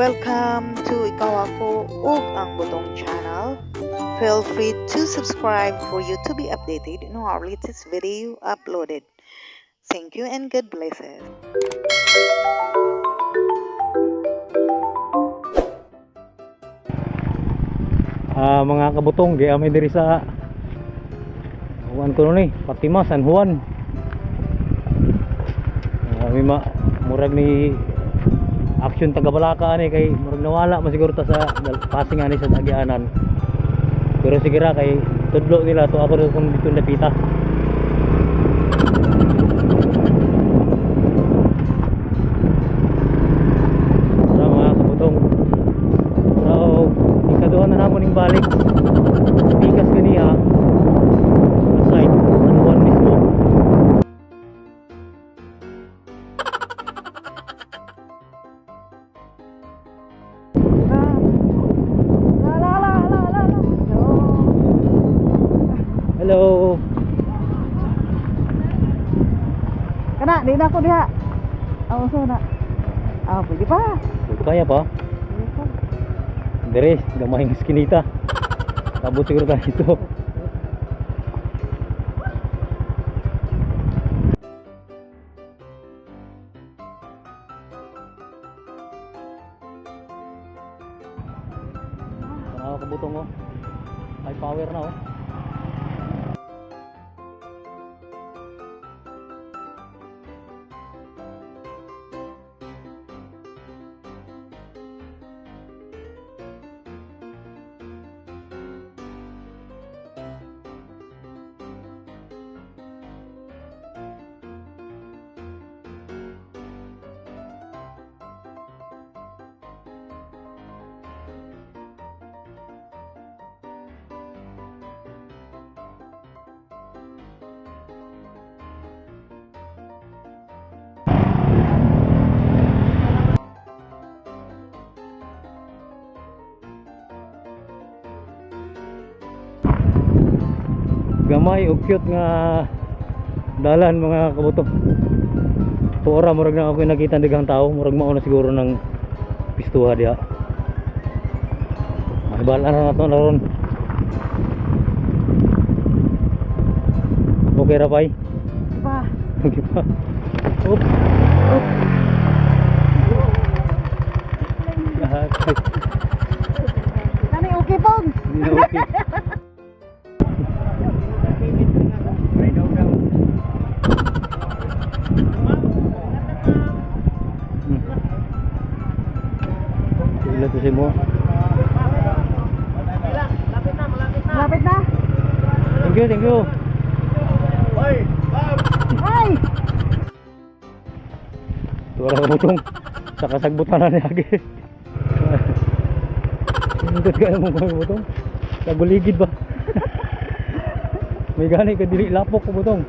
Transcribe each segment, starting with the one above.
Welcome to Ikaw Ako ug ang Butong channel. Feel free to subscribe for you to be updated on our latest video uploaded. Thank you and God bless us. Mga kabutong, di ami diri sa Juan ko ni, Fatima, San Juan. May murag ni action taga Balaka ani kay murag nawala man siguro ta sa passing ani sa agianan. Pero sige ra kay tudlo nila to ako kung dito napita. Tara mga kabutong. So, ikaduha na namo ning balik. Pikas ganiha sa site San Juan mismo. La la la la la la. Hello. Kana, di na ako diha. Aw, so na. Ah, pwede pa. Kaya pa? Pwede pa. Dire, gamay ng skinita. Abot siguro tayo dito. Tanawa kabutong oh. High power na oh. Gamay o cute nga dalan mga kabutong. Tuora murag na ako nakita daghang tao, murag mao na siguro ng pistuha diha. Mahibal na nato na ron. Okay ra pay? Pa. Okay pa. Op. Op. Lahat. Nani okay pong. Hindi na okay. Ilan to si mo? Malapit na. Thank you, thank you. Ay! Wala ka butong. Sa kasagbutan na niya. Nindot ka mo mga butong. Sa guligid ba? May gani ka dili lapok ko butong.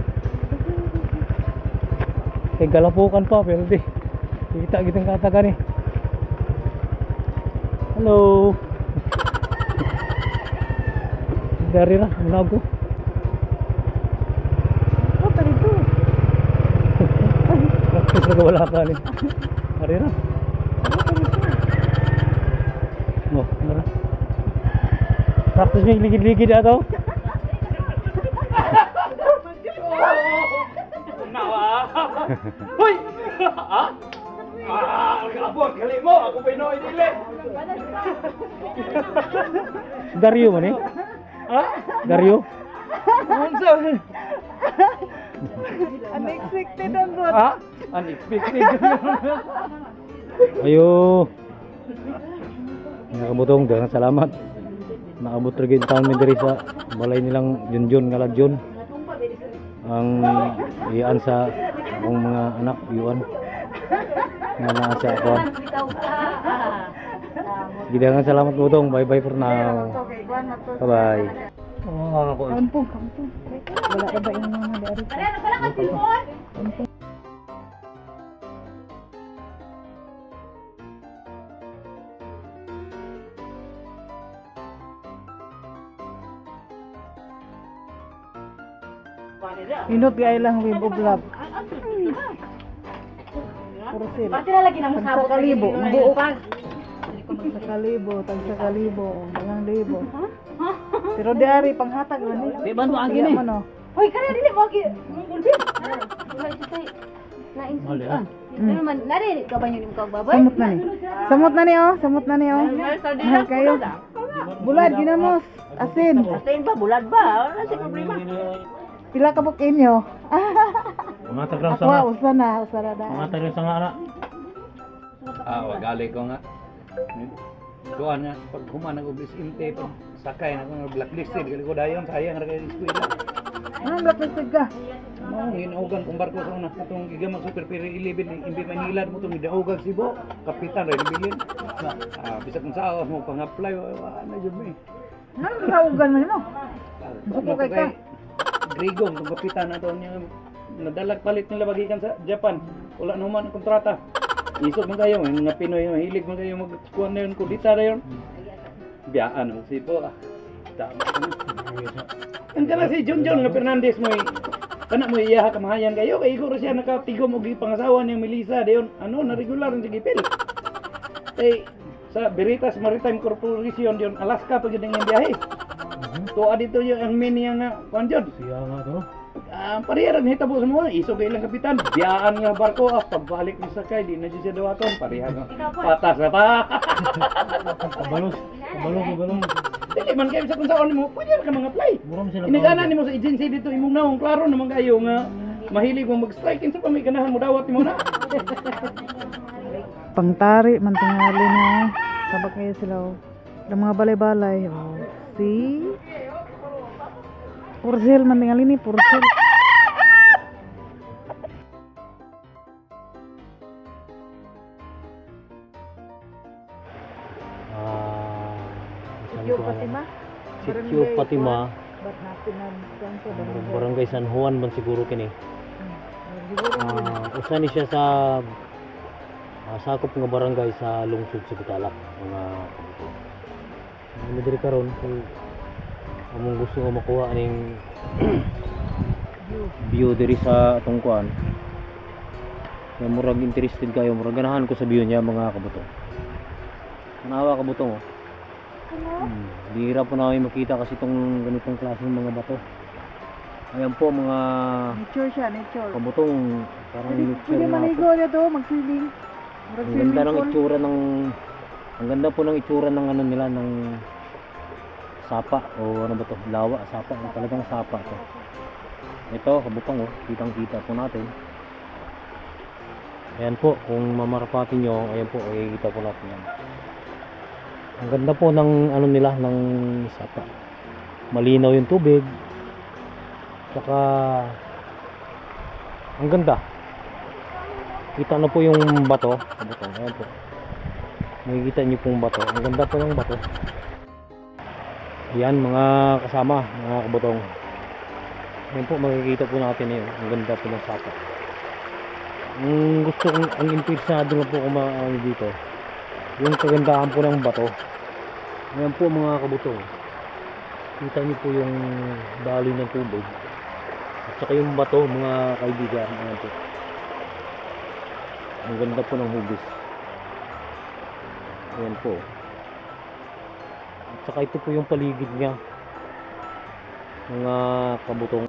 Kay galapokan pa pero di. Kita gitang katakan ni. Hello. Dari ra, muna ko. Oh, dito. Practice na wala ka ni. Dari ra. Oh, nara. Practice mo yung ligid-ligid ato. Hoy! Ah? Ah, abot gali mo, ako Pinoy dili. Dario man eh. Ha? Dario. Unsa? Unexpected ang good. Ha? Unexpected. Ayo. Mga kabutong, daghang salamat. Naabot ra gyud taon mi diri sa balay nilang Junjun nga Lagjon. Ang iyaan sa akong mga anak yuan. Nga naa sa ako. Sige, daghang salamat butong. Bye bye for now. Bye bye. Oh, ako. Kampung, kampung. Wala ka ba yung mga dari? Inot gay lang web of love. Puro sila. Pati na lagi nang Sa kalibo, buok. Sa kalibo, tag sa kalibo, daghang libo. Pero di ari panghatag man ni. Di ba mo agi ni? Man, oh. Hoy, kaya dili mo agi. Mong gulbi. Mali ah. Pero man, nari ka ba yun yung kagbabay? Samot na ni. Samot na ni oh, samot na ni oh. Mahal kayo. Bulad ginamos, asin. Asin ba, bulad ba? Wala siya problema. Pila ka buk inyo? Mga tagrang Ako sanga. usa na, usa na da. Mga tagrang sanga na. Ah, wagali ko nga. Kuan nga pag human ako bis inte pag sakay na ko blacklisted gali ko dayon, sayang ra kay eskwela. Anong blacklisted ka? Mao ginaugan kong barko sa una atong gigamang Super Ferry 11 imbi Manila mo tong gidaugag Cebu, kapitan ra bilin. Ah, bisag kung saan mo pang-apply, wa na jud mi. Anong naugan man mo? Suko kay ka. Grigo tong kapitan ato niya nadalag palit nila bagikan sa Japan. Wala naman ang kontrata. Isog man kayo, yung mga Pinoy mahilig man kayo magkuan na yun, kudita na yun. Biyaan ang Cebu ah. Tama ka na. Ang kana si John John nga Fernandez mo kana mo iya kamahayan kayo kay igor siya nakatigom og pangasawa niyang Melissa dayon ano na regular ang sigipil. Kay sa Veritas Maritime Corporation diyon Alaska pa gyud ang iyang biyahe. Tuwa dito yung ang main niya nga kuan jud. Siya nga to. Ah, pareha ra nahitabo sa mga isog kay ilang kapitan. Biyaan nga barko ah pagbalik ni sakay di na jud siya dawaton pareha nga. Patas na pa. Kabalos, kabalos, kabalos. Dili man kayo sa kung saan mo pwede ra ka mga apply. Mura man sila. Inigana nimo sa agency dito imong naong klaro naman kayo nga mahilig mo mag-strike kinsa pa may ganahan mo dawat nimo na. Pangtari man tingali na. Sabak kayo sila oh. Ang mga balay-balay oh. See? Porcel man tingali ni porcel. Ah, saan Sitio ko alam? Fatima? Sitio Fatima, Ba't natin na kuan sa barangay? Barangay San Juan man siguro kini. Siguro Ah, usa ni siya sa sakop nga barangay sa lungsod sa Bitalac, mga kabuto. Ano diri karon kung among gusto nga makuha aning view diri sa atong kuan. Kaya murag interested kayo, murag ganahan ko sa view niya, mga kabuto. Tanawa, kabuto mo. Bihira po namin makita kasi itong ganitong klaseng mga bato. Ayan po, mga nature siya, nature. kabutong, parang Pwede, nature pwede nga po. maligo dito, mag-swimming. Murag Ang ganda swimming ng pool. itsura ng ang ganda po ng itsura ng ano nila, ng sapa o ano ba to? Lawa, sapa, talagang sapa to. Ito, kabutong oh, kitang-kita po natin. Ayan po, kung mamarapatin nyo, ayan po, makikita po natin yan. Ang ganda po ng ano nila, ng sapa. Malinaw yung tubig. Tsaka ang ganda. Kita na po yung bato. Bato, ayan po. Makikita niyo pong bato. Ang ganda po ng bato. Ayan mga kasama, mga kabutong. Ayan po, makikita po natin yun. Ang ganda po ng sapa. Ang gusto kong, ang interesado lang po kung ano dito, yung kagandahan po ng bato. Ayan po, mga kabutong. Kita niyo po yung daloy ng tubig. At saka yung bato, mga kaibigan. Ayan po. Ang ganda po ng hugis. Ayan po. At saka ito po yung paligid niya, mga kabutong.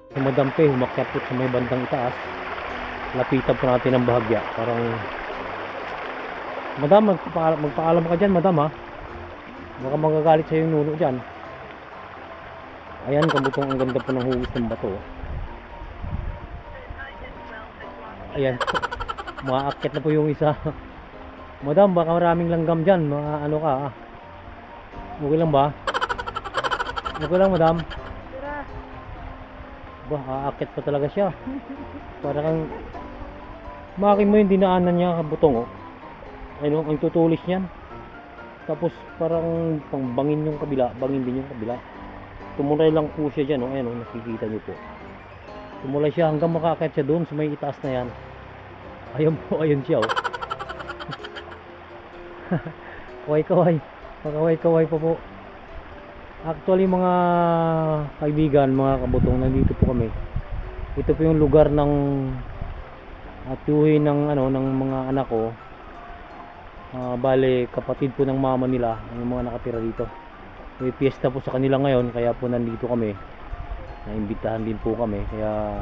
Si Madam Pe, umakyat po sa may bandang itaas. Lapitan po natin ang bahagya. Parang Madam, magpaalam ka dyan, Madam ha. Baka magagalit sa'yo yung nuno dyan. Ayan, kabutong, ang ganda po ng hugis ng bato. Ayan. Maakyat na po yung isa. Madam, baka maraming langgam dyan. Mga ano ka ah. Okay lang ba? Okay lang, Madam? Ba, aakyat pa talaga siya. Para kang makin mo yung dinaanan niya, kabutong oh. Ayun oh, ang tutulis niyan. Tapos parang pangbangin yung kabila, bangin din yung kabila. Tumulay lang po siya dyan, oh. Ayan oh, nakikita niyo po. Tumulay siya hanggang makaakyat siya doon sa may itaas na yan. Ayun po, ayun siya oh. Kaway-kaway. Pakaway-kaway pa po. Actually mga kaibigan, mga kabutong, nandito po kami. Ito po yung lugar ng Tiyuhin ng ano ng mga anak ko. Bale, kapatid po ng mama nila ang mga nakatira dito. May piyesta po sa kanila ngayon, kaya po nandito kami. Naimbitahan din po kami, kaya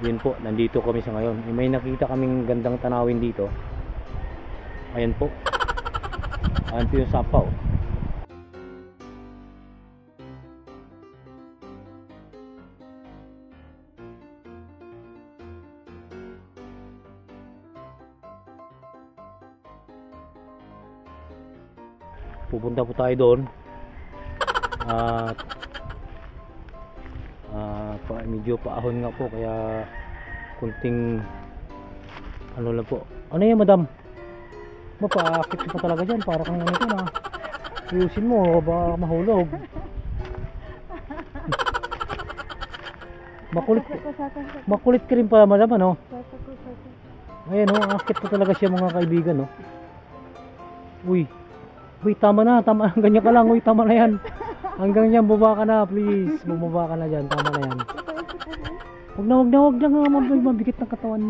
yun po, nandito kami sa ngayon. Eh, may nakita kaming gandang tanawin dito. Ayan po. Ayan po yung sapa, oh. Pupunta po tayo doon. At medyo paahon nga po, kaya kunting ano lang po. Ano yan, madam? Mapaakit ka pa talaga dyan, para kang ano na. Ayusin mo, baka mahulog. Makulit, makulit ka rin pala, madam, ano? Ayan oh, akit pa talaga siya, mga kaibigan, oh. Uy. Uy, tama na, tama na. Ganyan ka lang, uy, tama na yan. Hanggang yan, baba ka na, please. Bumaba ka na dyan, tama na yan. Huwag na, huwag na, huwag na nga, mabigat ng katawan.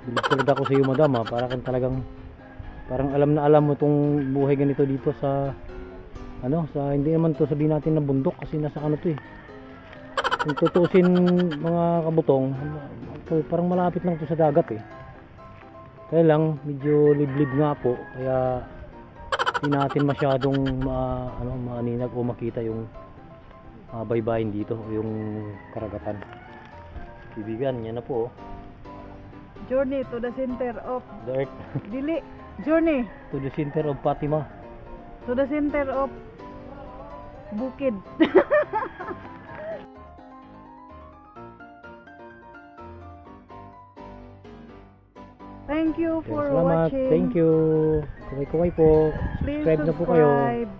Bilib talaga ako sa iyo, madam, ha. Para kang talagang, parang alam na alam mo itong buhay ganito dito sa, ano, sa, hindi naman to sabihin natin na bundok kasi nasa ano to eh. Kung tutusin, mga kabutong, parang malapit lang to sa dagat eh. Kaya lang, medyo liblib nga po, kaya hindi natin masyadong maaninag o makita yung baybayin dito, o yung karagatan. Kaibigan, yan na po, oh. Journey to the center of The earth. Dili. Journey To the center of Fatima. to the center of Bukid. Thank you for Salamat. watching. Thank you. Kaway-kaway po. Please Subscribe na po kayo. subscribe.